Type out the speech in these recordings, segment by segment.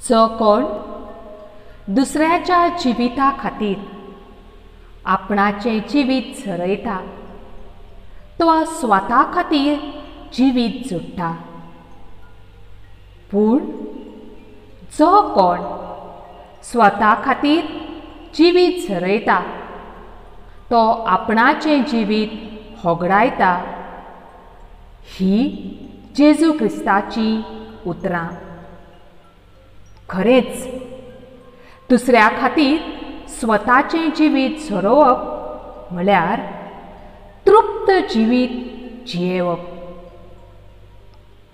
जो कोण दुसऱ्याच्या जिविता खातीर आपणाचें जिवीत झरयता तो स्वता खातीर जिवीत जोडटा. पूण जो कोण स्वता खातीर जिवीत झरयता तो आपणाचें जिवीत होगडायता. ही जेजू क्रिस्ताची उतरां. खरेंच दुसऱ्या खातीर स्वताचें जिवीत झरोवप म्हळ्यार तृप्त जिवीत जियेवप.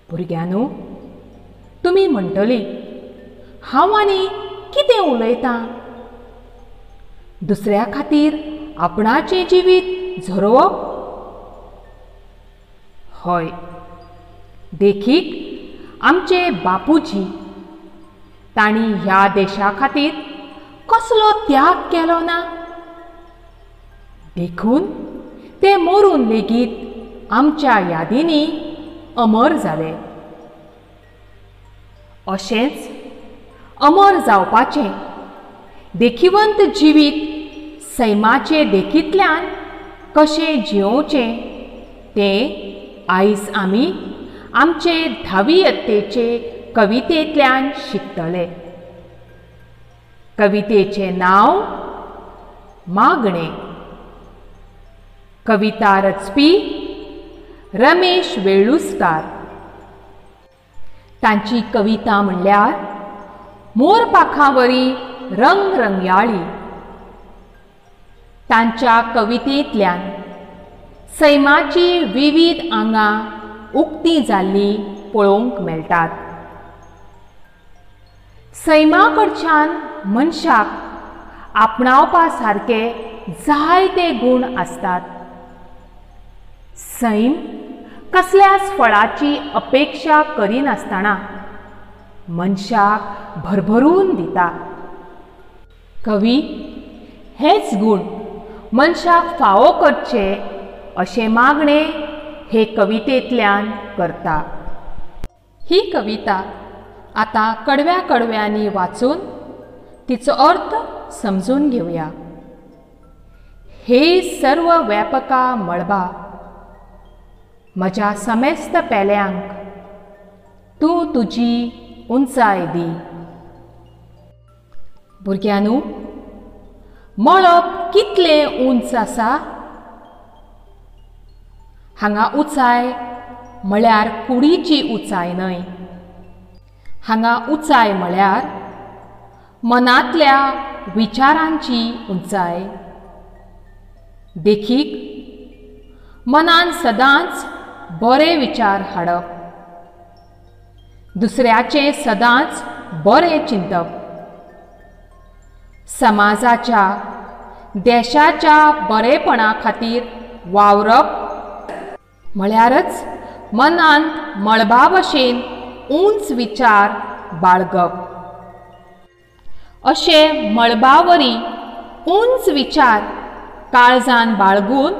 भुरग्यांनो, तुमी म्हणटली हांव आनी कितें उलयतां? दुसऱ्या खातीर आपणाचें जिवीत झरोवप? हय, देखीक आमचे बापूजी, तांणी ह्या देशा खातीर कसलो त्याग केलो ना, देखून ते मरून लेगीत आमच्या यादींनी अमर जाले. अशेंच अमर जावपाचें देखिवंत जिवीत सैमाचे देखींतल्यान कशें जियोवचें तें आयज आमी आमचे धावी यत्तेचे कवितेंतल्यान शिकतले. कवितेचें नांव मागणें. कविता रचपी रमेश वेळुस्कार. तांची कविता म्हणल्यार मोरपाखावरी रंगरंगयाळी. तांच्या कवितेंतल्यान सैमाची विविध आंगां उक्ती जाल्लीं पळोवंक मेळटात. सैमा कडच्यान मनशाक आपणावपा सारके जायते गूण आसतात. सैम कसल्याच फळाची अपेक्षा करिनासतना मनशाक भरभरून दिता. कवी हेच गूण मनशाक फावो करचे अशें मागणें हे कवितेंतल्यान करता. ही कविता आतां कडव्या कडव्यांनी वाचून तिचो अर्थ समजून घेवया. हे सर्व व्यापका मळबा, म्हज्या समेस्त पेल्यांक तूं तुजी उंचाय दी. भुरग्यांनो, मळब कितलें उंच आसा? हांगा उंचाय म्हळ्यार कुडीची उंचाय न्हय. हांगा उंचाय म्हळ्यार मनांतल्या विचारांची उंचाय. देखीक, मनान सदांच बरे विचार हाडप, दुसऱ्याचें सदांच बरें चिंतप, समाजाच्या देशाच्या बरेपणा खातीर वावरप म्हळ्यारच मनांत मळबा भशेन उंच विचार बाळगप. अशे मळबावरी उंच विचार काळजान बाळगून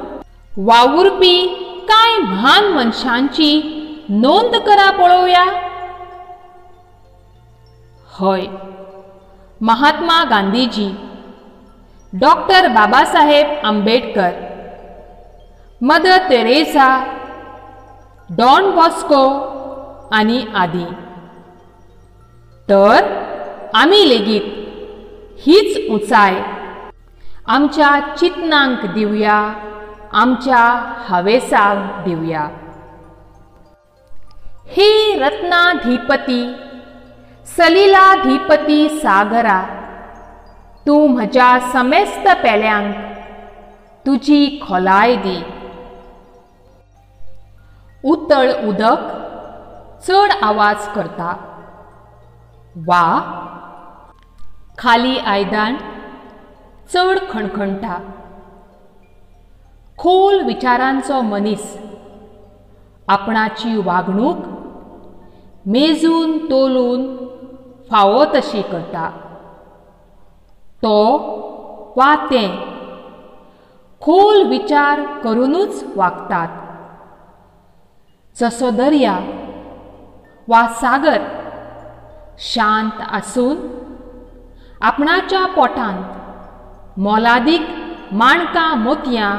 वावुरपी कांय म्हान मनशांची नोंद करा पळोवया. हय, Mahatma Gandhiji, doctor Babasaheb Ambedkar, Mother Teresa, Don Bosco आनी आदी. तर आमी लेगीत हीच उंचाय आमच्या चिंतनांक दिवया, आमच्या हावेसाक दिवया. हे रत्नाधिपती सलिलाधिपती सागरा, तूं म्हज्या समेस्त पेल्यांक तुजी खोलाय दी. उतळ उदक चड आवाज करता वा खाली आयदन चड खणखणटा. खोल विचारांचो मनीस आपणाची वागणूक मेजून तोलून फावो तशी करता. तो वा तें खोल विचार करूनच वागतात. जसो दर्या वा सागर शांत आसून आपणाच्या पोटांत मोलादीक माणकां मोतयां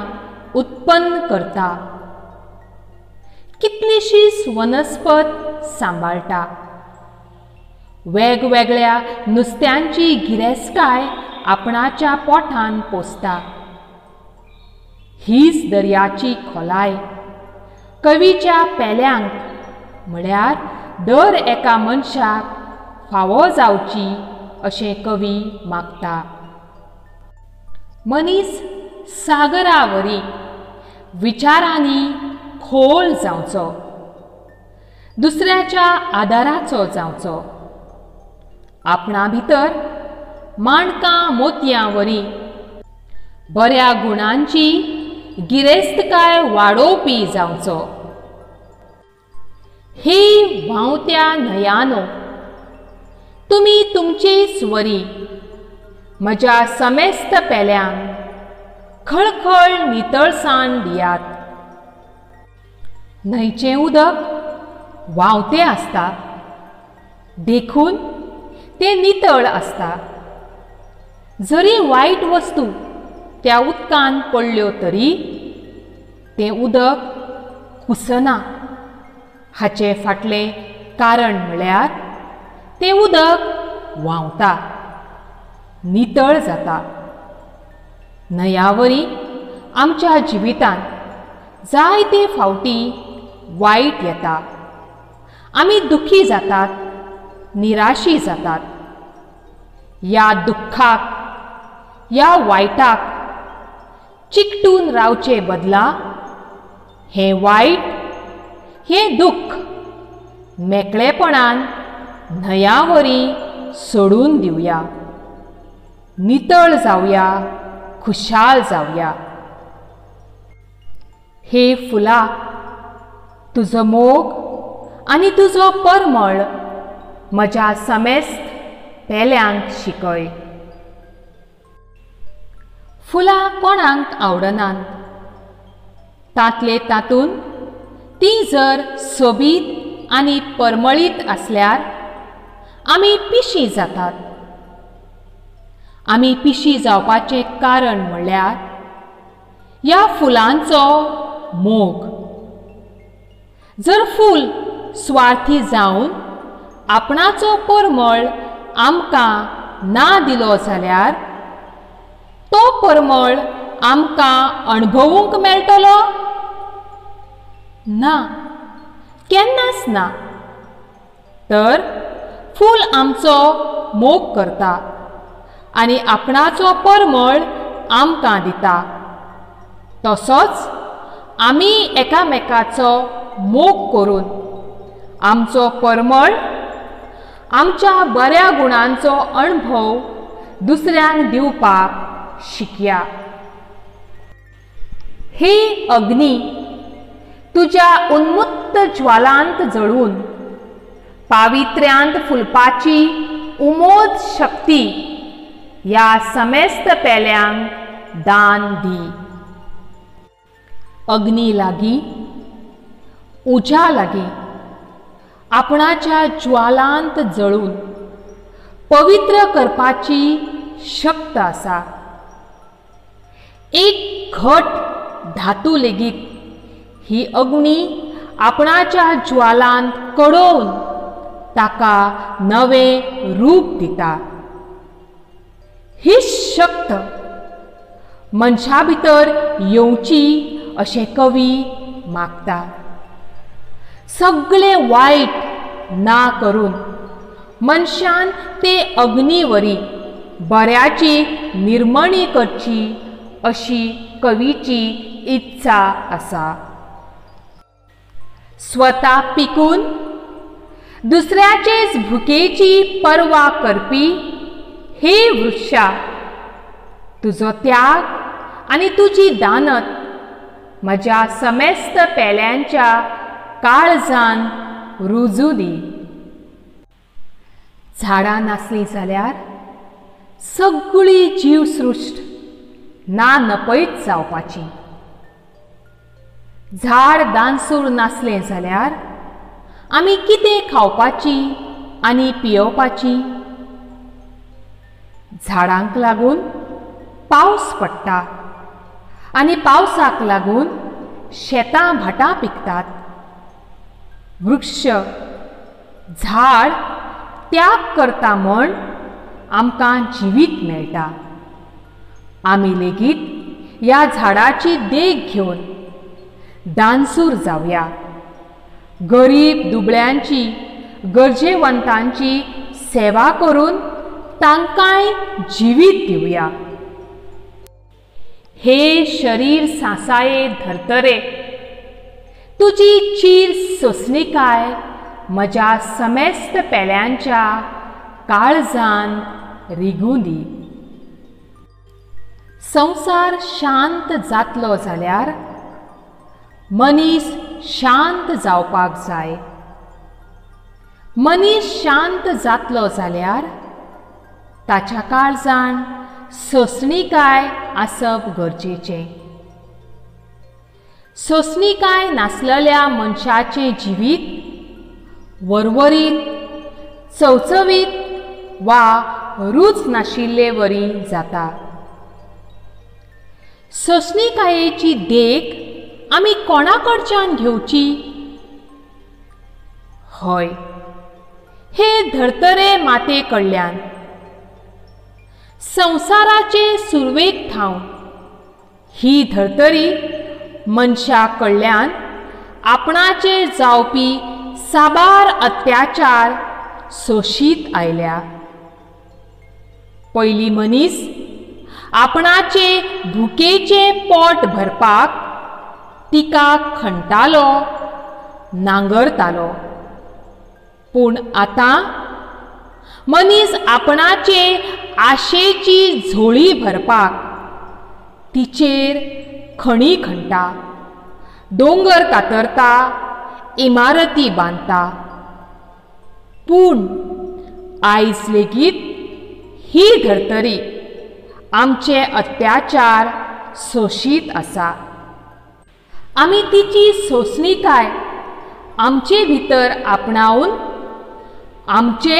उत्पन्न करता. कितलीशीच वनस्पत सांबाळटा. वेगवेगळ्या नुस्त्यांची गिरेस्तकाय आपणाच्या पोटान पोसता. हीच दर्याची खोलाय कवीच्या पेल्यांक म्हळ्यार दर एका मनशाक फावो जावची अशें कवी मागता. मनीस सागरावरी विचारांनी खोल जावचो, दुसऱ्याच्या आदाराचो जावचो. आपणा भितर माणकां मोतयां वरी बऱ्या गुणांची गिरेस्तकाय वाडोवपी जावचो. हे व्हांवत्या न्हंयानो, तुमी तुमचेच वरी म्हज्या समेस्त पेल्यांक खळखळ नितळसाण दियात. न्हंयचें उदक व्हांवतें आसता, देखून तें नितळ आसता. जरी वायट वस्तू त्या उदकान पडल्यो तरी तें उदक कुसना. हाचें फाटलें कारण म्हळ्यार तें उदक व्हांवता, नितळ जाता. न्हंयावरी आमच्या जिवितांत जायते फावटी वायट येता. आमी दुखी जातात, निराशी जातात. ह्या दुख्खाक, ह्या वायटाक चिकटून रावचे बदला हें वायट, हें दुख्ख मेकळेपणान न्हंयावरी सोडून दिवया. नितळ जावया, खुशाल जावया. हे फुला, तुजो मोग आनी तुजो परमळ म्हज्या समेस्त पेल्यांक शिकय. फुलां कोणाक आवडनात, तांतले तातूंत तीं जर सोबीत आनी परमळीत आसल्यार आमी पिशीं जातात. आमी पिशीं जावपाचें कारण म्हळ्यार ह्या फुलांचो मोग. जर फूल स्वार्थी जावन आपणाचो परमळ आमकां ना दिलो जाल्यार तो परमळ आमकां अणभवूंक मेळटलो ना, केन्नाच ना. तर फूल आमचो मोग करता आनी आपणाचो परमळ आमकां दिता. तसोच आमी एकामेकाचो मोग करून आमचो परमळ, आमच्या बऱ्या गुणांचो अणभव दुसऱ्यांक दिवपाक शिकया. हे अग्नी, तुज्या उन्मुक्त ज्वालांत जळून पावित्र्यांत फुलपाची उमोद शक्ती ह्या समेस्त पेल्यांक दान दी. अग्नी लागीं, उज्या लागीं आपणाच्या ज्वालांत जळून पवित्र करपाची शक्त आसा. एक घट धातू लेगीत ही अग्नी आपणाच्या ज्वालांत कडोवन ताका नवें रूप दिता. ही शक्त मनशा भितर येवची अशें कवी मागता. सगळें वायट ना करून मनशान ते अग्नीवरी बऱ्याची निर्मणी करची अशी कवीची इत्सा आसा. स्वता पिकून दुसऱ्याचेच भुकेची पर्वा करपी हे वृक्षा, तुजो त्याग आनी तुजी दानत म्हज्या समेस्त पेल्यांच्या काळजान रुजू दी. झाडां नासलीं जाल्यार सगळी जीवसृश्ट ना नपयत जावपाची. झाड दानसूर नासलें जाल्यार आमी कितें खावपाची आनी पियोवपाची? झाडांक लागून पावस पडटा आनी पावसाक लागून शेतां भाटां पिकतात. वृक्ष झाड त्याग करता म्हण आमकां जिवीत मेळटा. आमी लेगीत ह्या झाडाची देख घेवन दानसूर जावया. गरीब दुबळ्यांची गरजेवंतांची सेवा करून तांकांय जिवीत दिवया. हे शरीर सासाये धर्तरे, तुजी चीर सोसणिकाय म्हज्या समेस्त पेल्यांच्या काळजान रिगूं दी. संवसार शांत जातलो जाल्यार मनीस शांत जावपाक जाय. मनीस शांत जातलो जाल्यार ताच्या काळजान सोसणिकाय आसप गरजेचें. सोसणिकाय नासलेल्या मनशाचें जिवीत वरवरीत, चवचवीत वा रूच नाशिल्ले वरी जाता. सोसणिकायेची देख आमी कोणा कडच्यान घेवची? हय, हे धर्तरे माते कडल्यान. संवसाराचे सुरवेक थावन ही धर्तरी मनशा कडल्यान आपणाचेर जावपी साबार अत्याचार सोशीत आयल्या. पयली मनीस आपणाचे भुकेचें पोट भरपाक तिका खणटालो, नांगरतालो. पूण आतां मनीस आपणाचे आशेची झोळी भरपाक तिचेर खणी खणटा, दोंगर कातरता, इमारती बांदता. पूण आयज लेगीत ही धर्तरी आमचे अत्याचार सोशीत आसा. आमी तिची सोसणिकाय आमचे भितर आपणावन आमचे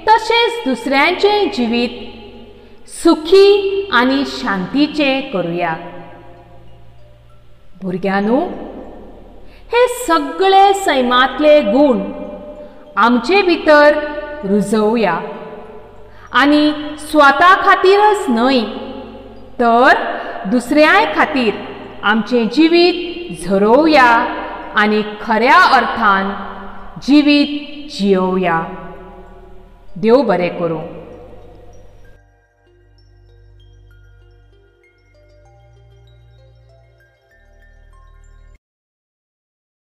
तशेंच दुसऱ्यांचें जिवीत सुखी आनी शांतीचें करुया. भुरग्यांनो, हे सगळे सैमांतले गूण आमचे भितर रुजोवया आनी स्वता खातीरच न्हय तर दुसऱ्याय खातीर आमचें जिवीत झरोवया आनी खऱ्या अर्थान जिवीत जियोवया. देव बरें करूं.